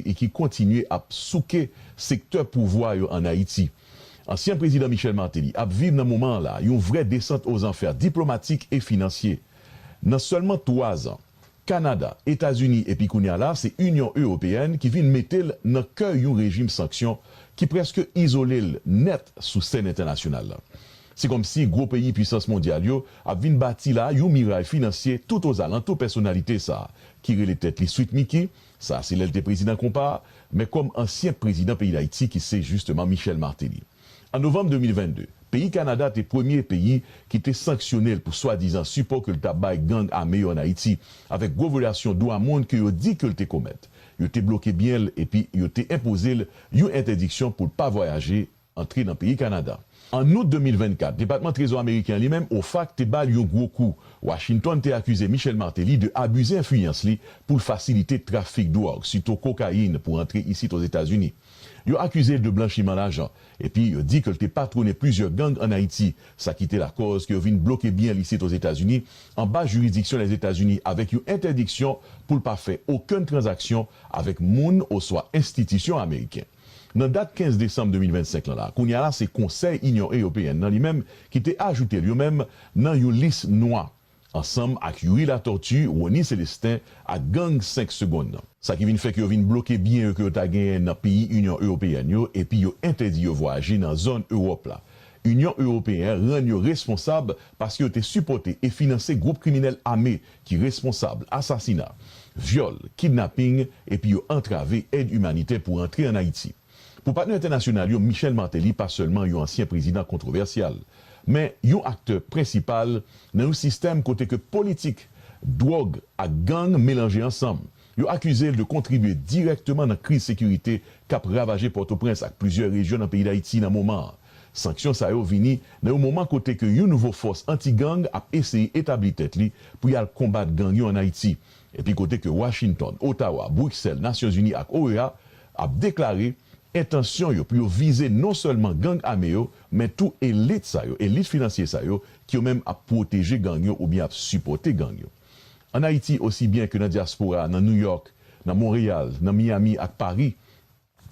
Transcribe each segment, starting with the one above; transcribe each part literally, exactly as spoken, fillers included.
e ki kontinye ap souke sektè pouvwa yo ann Ayiti. Ansyen prezidan Michel Martelly ap viv nan moman an la yon vrè desant ozanfè diplomatik e finansye. Nan sèlman twa zan, Kanada, Etazini epi kounye a la se Inyon Ewopeyèn ki vin mete l nan kè yon rejim sanksyon ki prèske izole l nèt sou sèn entènasyonal la. Se kòmsi gwo peyi pwisans mondyal yo ap vin bati la yon miray finansye toutozalantou pèsonalite sa a, ki rele tèt li Sweet Mickey, sa a se lè l te prezidan konpa a, men kòm ansyen prezidan peyi Dayiti ki se jisteman Michel Martelly. An novanm de mil vennde, peyi Kanada te premye peyi ki te sanksyone l pou swadizan sipò ke l t ap bay gang ame yo ann Ayiti, avèk gwo vyolasyon dwa moun ke yo di ke l te komèt. Yo te bloke byen l epi yo te enpoze l yon entèdiksyon pou l pa vwayaje antre nan peyi Kanada. An out de mil vennkat, Depatman Trezò ameriken an li menm, OFAC, te ba l yon gwo kou. Washington te akize Michel Martelly de abize enfliyans li pou l fasilite trafik dwòg, sitou kokayin, pou rantre isit Ozetazini. Yo akize l de blanchiman lajan, epi yo di ke l te patwone plizyè gang ann Ayiti, sa ki te lakòz ke yo vin bloke byen l isit Ozetazini, anba jiridiksyon Lèzetazini, avèk yon entèdiksyon pou l pa fè okenn tranzaksyon avèk moun oswa enstitisyon ameriken. Nan dat kenz desanm de mil vennsenk lan la, kounye a la se Konsèy Inyon Ewopeyèn nan li menm ki te ajoute l yo menm nan yon lis nwa, ansanm ak Youri Latortue, Rony Célestin ak gang senk segonn nan. Sa ki vin fè ke yo vin bloke byen yo ke yo ta genyen nan peyi Inyon Ewopeyèn yo epi yo entèdi yo vwayaje nan zòn Ewòp la. Inyon Ewopeyèn rann yo responsab paske yo te sipòte e finanse gwoup kriminèl ame ki responsab asasina, vyòl, kidnaping, epi yo antrave èd imanitè pou rantre ann Ayiti. Pou patnè entènasyonal yo, Michel Martelly pa sèlman yon ansyen prezidan kontwovèsyal, men yon aktè prensipal nan yon sistèm kote ke politik, dwòg ak gang melanje ansanm. Yo akize l de kontribye dirèkteman nan kriz sekirite k ap ravaje Pòtoprens ak plizyè rejyon nan peyi Dayiti nan moman an. Sanksyon sa yo vini nan yon moman kote ke yon nouvo fòs anti-gang ap eseye etabli tèt li pou y al konbat gang yo ann Ayiti, epi kote ke Washington, Ottawa, Briksèl, Nasyonzini ak O E A ap deklare entansyon yo pou yo vize non sèlman gang ame yo, men tou elit sa yo, elit finansye sa yo, ki yo menm ap pwoteje gang yo oubyen ap sipòte gang yo. Ann Ayiti, osi byen ke nan dyaspora, nan New York, nan Monreyal, nan Miami ak Pari,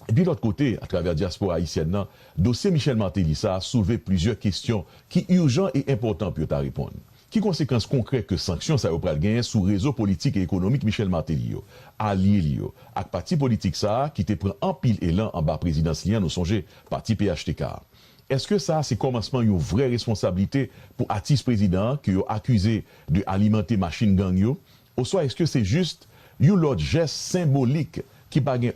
epi lòt kote, atravè dyaspora ayisyèn nan, dosye Michel Martelly sa a soulve plizyè kesyon ki ijan e enpòtan pou yo ta reponn. Ki konsekans konkrè ke sanksyon sa yo pral genyen sou rezo politik e ekonomik Michel Martelly yo, alye li yo, ak pati politik sa a ki te pran anpil elan anba prezidans li an, nou sonje, pati P H T K a? Èske sa a se kòmansman yon vrè responsablite pou atis prezidan an ke yo akize de alimante machin gang yo? Oswa èske se jis yon lòt jès senbolik ki pa gen